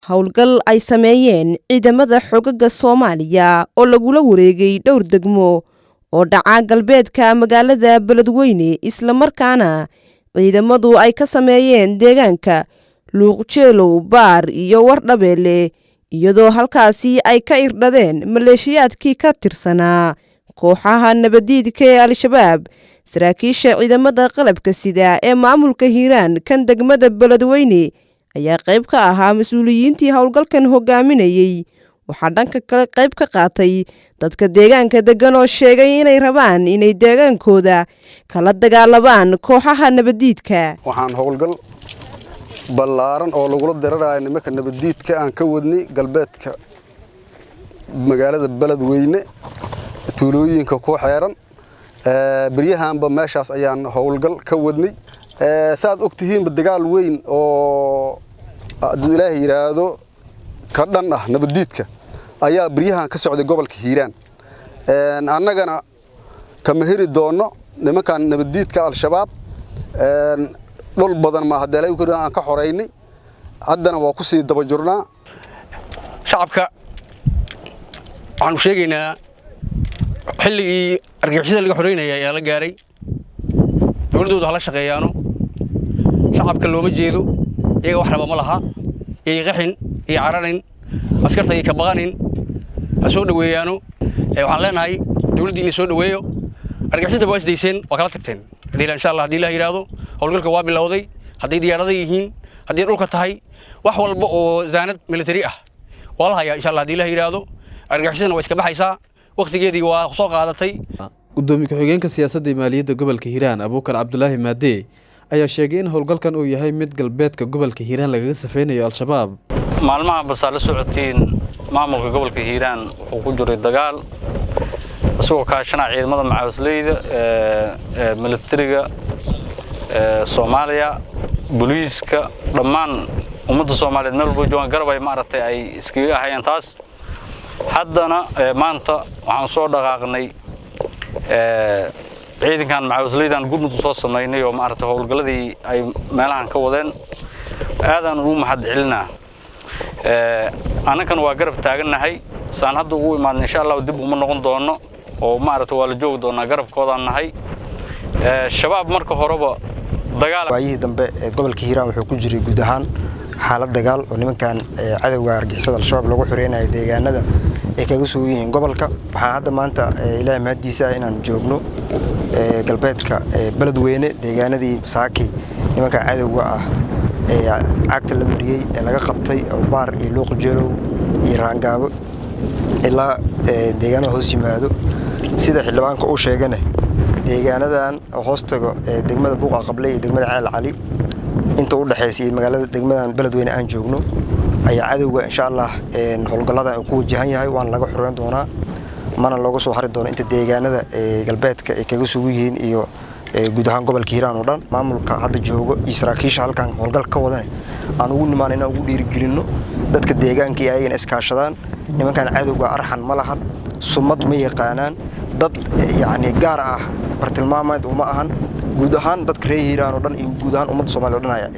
Howlgal ay sameeyeen ciidamada xogaga Soomaaliya oo lagula wareegay dhowr degmo oo dhaca galbeedka magaalada Beledweyne, islamarkaana ciidamadu ay ka sameeyeen deegaanka Luuqjeelow, Baar iyo Wardhabeelle, iyadoo halkaasi ay ka irdhadeen maleeshiyaadkii ka tirsanaa kooxaha nabadiidka ee Al-Shabaab. Saraakiisha ciidamada qalabka sida ee maamulka Hiiraan kan degmada Beledweyne ayaa qayb ka ahaa mas-uuliyiintii howlgalkan hogaaminayey. Waxaa dhanka kale qayb ka qaatay dadka deegaanka degan oo sheegay inay rabaan inay deegaankooda kala dagaalamaan kooxaha nabadiidka. Waxaan howlgal ballaaran oo lagula dirarayo nimanka nabadiidka aan ka wadnay galbeedka magaalada Beledweyne, tuulooyinka ku xeeran. Beryahanba meeshaas ayaan howlgal ka wadnay. Saad og tihiinba, dagaal weyn oo hadduu Ilaahay yidhaahdo ka dhan ah nabadiidka ayaa beryahan ka socday gobolka Hiiraan. Annagana kama heri doonno nimankan nabadiidka Al-Shabaab. Dhul badan ma haddee aan ka xoraynay, haddana waa ku sii daba jirnaa. Shacabka waxaanu sheegaynaa xilligii argagixisada laga xoreynaya ayaa la gaaray. Dowladdooda hala shaqeeyaano. Shacabka looma jeedo, iyaga wax raba ma laha. Yay qaxin iyo cararin, askarta yay ka baqanin, ha soo dhoweeyaano. Waxaan leenahay dowladdiina soo dhoweeyo. Argagixisada waa isdayseen, waa kala tagteen. Haddii insha Allah, haddii Ilah yidhaahdo, howlgalka waa bilowday. Hadday diyaarada yihiin, haddii dhulka tahay, wax walba oo zaanad military ah waa la hayaa insha Allah. Haddii Ilah yidhaahdo, argagixisadana waa iska baxaysaa, wakhtigeedii waa soo qaadatay. Gudoomiye ku-xigeenka siyaasadda iyo maaliyadda gobolka Hiiraan, Abuukar Cabdulaahi Maadee, ayaa sheegay in howlgalkan uu yahay mid galbeedka gobolka Hiiraan lagaga safeynayo Al-Shabaab. Maalmaha basaa la socotiin, maamulka gobolka Hiiraan wuxuu ku jiray dagaal, isagoo kaashanaa ciidamada macaawisleyda, militariga Soomaaliya, booliiska, dhammaan ummadda Soomaaliyeed meel walba joogaan garab ay maaragtay ay iskaga ahayeen taas. Haddana maanta waxaan soo dhaqaaqnay ciidankan macaawisleydan gurmud soo samaynay oo maaragtay howlgalladii ay meelahan ka wadeen aadaan ugu mahad celinaa. Annakan waa garab taagannahay. Saan hadda ugu imaadna insha Allah dib uma noqon doono oo maaragtay waa la joogi doonaa, garabkoodaan nahay. Shabaab marka horeba dagaal Waayihii dambe ee gobolka Hiiraan wuxuu ku jiray guud ahaan xaalad dagaal oo nimankan cadowga argixisada Al-Shabaab lagu xoreynayo deegaanada ay kaga sugan yihiin gobolka. Waxaan hadda maanta Ilaahay mahaddiisa ah inaan joogno galbeedka Beledweyne, deegaanadii Saaki nimanka cadowga ah ee cagta la mariyey ee laga qabtay, oo Baar iyo Luuqjeelow iyo Raangaabo ilaa deegaanada hoos yimaado. Sida xildhibaanka uu sheegane, deegaanadan hoos tago degmada Buuqa Qable iyo degmada Ceel Cali inta u dhexaysa iyo magaalada degmadan Beledweyne aan joogno ayaa cadowga insha Allah howlgalladan uu ku wajahan yahay, waana laga xoreyn doonaa, mana looga soo hari doono inta deegaanada galbeedka ay kaga sugan yihiin iyo guud ahaan gobolka Hiiraan oo dhan. Maamulka hadda joogo iyo saraakiisha halkan howlgal ka wadane aan ugu nimaan inaan ugu dhiirigelinno dadka deegaanka iyo ayagana iskaashadaan. Nimankan cadowga arxan ma lahan, sumad ma yaqaanaan, dad yacni gaar ah bartilmaameed uma ahan. Guud ahaan dadka reer Hiiraan oo dhan iyo guud ahaan ummadda Soomaaliya o dhan.